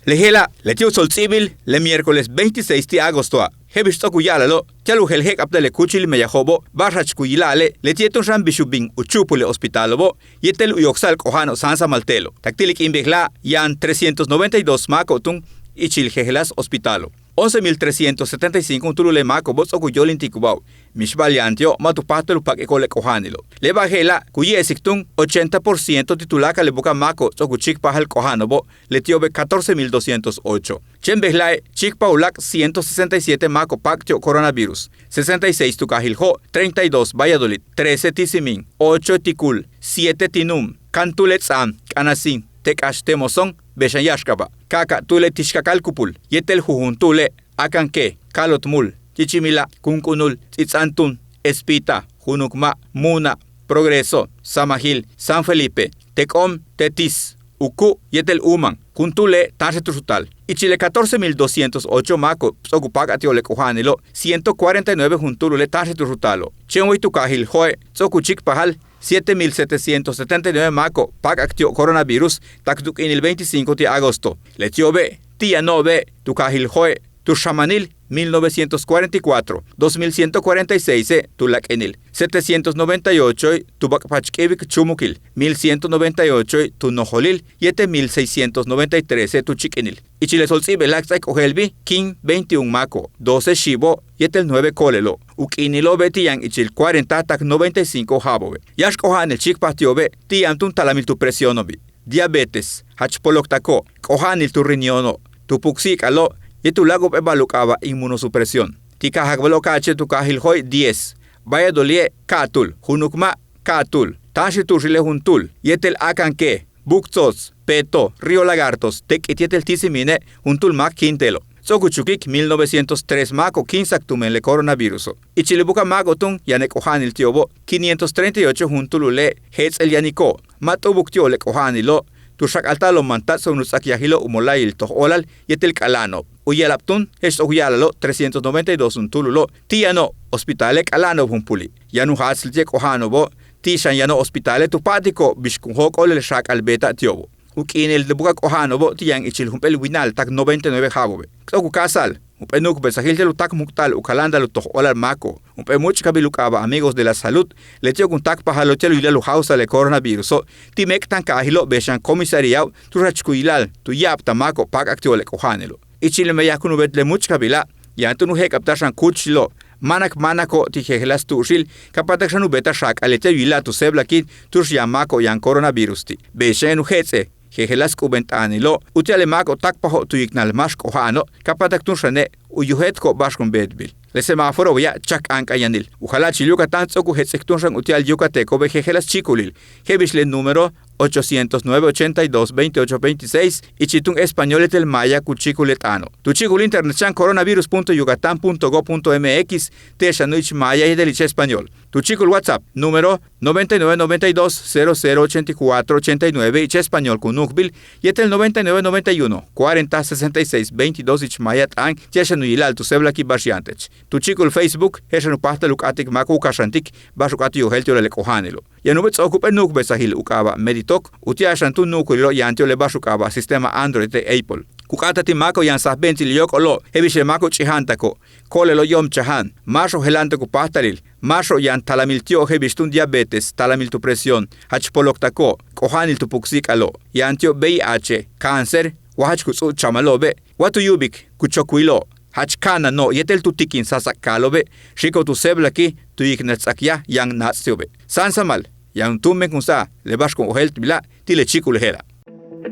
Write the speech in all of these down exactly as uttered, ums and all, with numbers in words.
Le je'ela' leti' u tsolts'íibil le miércoles veintiséis ti' agostoa'. Je'el bix ts'o'ok u ya'ala'alo' ti'al u jeel je'ek'abtal le kúuchil meyajo'obo' ba'ax jach ku yila'ale', leti'e' túun xan bix u bin u chu'upul le hospitalo'obo' yéetel u yoksa'al k'oja'ano'ob sáansamal te'elo'. Tak ti' le k'iin bejla'a' yaan trescientos noventa y dos máako'ob túun ichil jejeláas hospitalo'. Once mil trescientos setenta y cinco juntúul u le máako'obo' ts'o'ok u yóolintikubao'ob. Mixba'al yaan ti'ob ma' tu páajtal u pak'iko'ob le k'oja'anilo'ob. Le ba'al je'ela' ku ye'esik túun ochenta por ciento ti' tuláakal le buka'aj máako'ob ts'o'ok u chíikpajal k'oja'ano'obo', leti'obe' catorce mil doscientos ocho. Chéen bejla'e' chíikpaj u láak' ciento sesenta y siete máako'ob paak ti'ob coronavirus, sesenta y seis tu kaajil Jo', treinta y dos Valladolid, trece Tisímin, ocho Tikul, siete Tinum, Kantule' Ts'aan, K'anasín, Tek'ax, Temosón, bey xan Yáaxk'aba', Ka'aka'tule', Tixkakal Kupul, yéetel jujun túule', Akanke, Kalotmul, Chichimila', Kunk'unul, Ts'its'áantun, Espita, Junukma', Muuna', Progreso, Samajil, San Felipe, Tek'om, Tetis, Uku' yéetel Uuman. Juntúule' táanxel tu xutaal. Ichil le catorce mil doscientos ocho máako'ob ts'o'ok u páak'al ti'ob le k'oja'anilo', ciento cuarenta y nueve juntúulule' táanxel tu xutaalo'. Chéen way tu kaajil Jo'e' ts'o'ok u chíikpajal siete mil setecientos setenta y nueve máako'ob páak'ak ti'ob coronavirus tak tu k'iinil veinticinco ti' agosto. Leti'obe' ti' yano'obe' tu kaajil Jo'e' tu xamanil mil novecientos cuarenta y cuatro, dos mil ciento cuarenta y seise' tu lak'inil, setecientos noventa y ocho tu bak'pach k'íiwik chúumukil, mil ciento noventa y ocho tu nojolil yéetel mil seiscientos noventa y trese' tu chíik'inil. Ichil le tsolts'íibela' k ts'áaik k ojéeltbil k'iin veintiún máako'ob, doce xiibo' yéetel nueve ko'olelo'ob. U k'iinilo'obe' ti' yaan ichil cuarenta tak noventa y cinco ja'abo'obe'. Yáax k'oja'anil chíikpaj ti'obe' ti' yaan túun talamil tu presiono'obi', diabetes, jach poloktako'ob, k'oja'anil tu riñono'ob, tu puksi'ik'alo'ob yéetel u láak' jump'éel ba'al u k'aaba' inmunosupresión. Ti' Cajagbalo'ob ka'ache' tu kaajil Jo'e' diez, Valladolide' ka'atúul, Junukma' ka'atúul, táanxel tu'uxile' juntúul yéetel Akanke, Buktsoots, Peto, Río Lagartos, Tek'it yéetel Tisímine' juntúul máak kíim te'elo'. Ts'o'ok u chukik mil novecientos tres máako'ob kíimsak tumen le coronaviruso'. Ichil le buka'aj máako'ob túun yaan le k'oja'anil ti'obo' quinientos treinta y ocho juntúulule' jets'el yaniko'ob. Ma' t'ubuk ti'ob le k'oja'anilo', tu xak'alta'alo'ob mantats' tumen u ts'akyajilo' u mola'ayil toj óolal yéetel k'ala'ano'ob. U yela'ab túun je'ex ts'o'ok u ya'ala'alo' trescientos noventa y dos juntúululo' ti' yano'ob hospitale' k'ala'ano'ob junpuuli'. Yaan u jaats leti'e' k'oja'ano'obo' ti' xan yano'ob hospitale' tu pa'atiko'ob bix kun jóok'ol le xaak'al beeta'ab ti'obo'. U k'iinil le buka'aj k'oja'ano'obo' ti' yaan ichil jump'éel winal tak noventa y nueve ja'abo'obe'. K ts'o'ok u káajsa'al jump'éel nu'ukbesajil ti'al u táakmukta'al u kaláanta'al u toj óolal máako'ob, jump'éel múuch'kabil u k'aaba' Amigos de la Salud, leti'e' kun táakpajalo' ti'al u yila'al u jáawsa'al le coronaviruso' ti' méek'tankaajilo' bey xan comisaríao' tu'ux jach ku yila'al tu ya'abtaj máako'ob páak'ak ti'ob le k'oja'anilo'. Ichil meyaj kun u beet le múuch'kabila' yaan túun u je'ek'abtal xan kúuchilo', máanak máanako'ob ti' jejeláas tu'uxil ka páatak xan u beetaj xaak'al leti'e' u yila'al tu séeblakil tu'ux yaan máako'ob yaan coronavirus ti'. Bey xan yaan u jets'e jejeláas k'ubent'aanilo' uti'al le máako'ob táakpajo'ob tu yiknal máax k'oja'ano'ob ka páatak túun xane' u yojéeltiko'ob ba'ax kun beetbil. Le semáforo beya' chak k'aank'anyanil u jala'achil Yucatán ts'o'ok u jets'ik túun xan uti'al yucatecobe' jejeláas chíikulil je'el bix le número ochocientos nueve, ochenta y dos, veintiocho, veintiséis, ichil túun español yéetel maaya ku chíikul le t'aano'. Tu chíikul internet xan coronavirus punto yucatán punto gov punto mx, te'ex xan u ich maaya yéetel ich español. Tu chíikul WhatsApp número noventa y nueve, noventa y dos, cero cero, ochenta y cuatro, ochenta y nueve ich español ku nu'ukbil yéetel noventa y nueve, noventa y uno, cuarenta, sesenta y seis, veintidós ich maaya t'aan, te'ex xan u yila'al tu séeblakil ba'ax yaan teech. Tu chíikul Facebook je'ex xan u páajtal u k'áatik máako'ob u kaxantik ba'ax u k'áat u yojéelt yo'olal le k'oja'anilo'. Yaan u beet ts'o'ok jump'éel nu'ukbesajil u k'aaba' Meditoc uti'al xan tu nu'ukulilo' yaan ti'ob le ba'ax u k'aaba' sistema Android yéetel Apple. Ku k'áata'al ti' máako'ob yaan sajbe'entsil le yóok'olo', je'el bix le máako'ob ch'ija'antako'ob, ko'olelo'ob yo'omchaja'an, máaxo'ob jela'antak u páajtalil, máaxo'ob yaan talamil ti'ob je'el bix túun diabetes, talamil tu presión, jach poloktako'ob, k'oja'anil tu puksi'ik'alo'ob, yaan ti'ob V I H, cáncer, wa jach ku ts'u'uch chamalo'obe', wa tu yu'ubik ku chokwilo'ob, jach ka'anano'ob yéetel tu tikin sasak'kaalo'obe', xi'iko'ob tu séeblakil tu yiknal ts'akyaj yaan naats' ti'obe'. Sáansamal yaan túumben kun sa'aj le ba'ax kun ojéeltbila' ti' le chíikul je'ela'.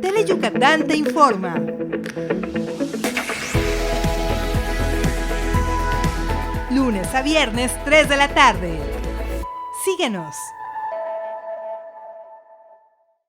Tele Yucatán te informa. Lunes a viernes, tres de la tarde. Síguenos.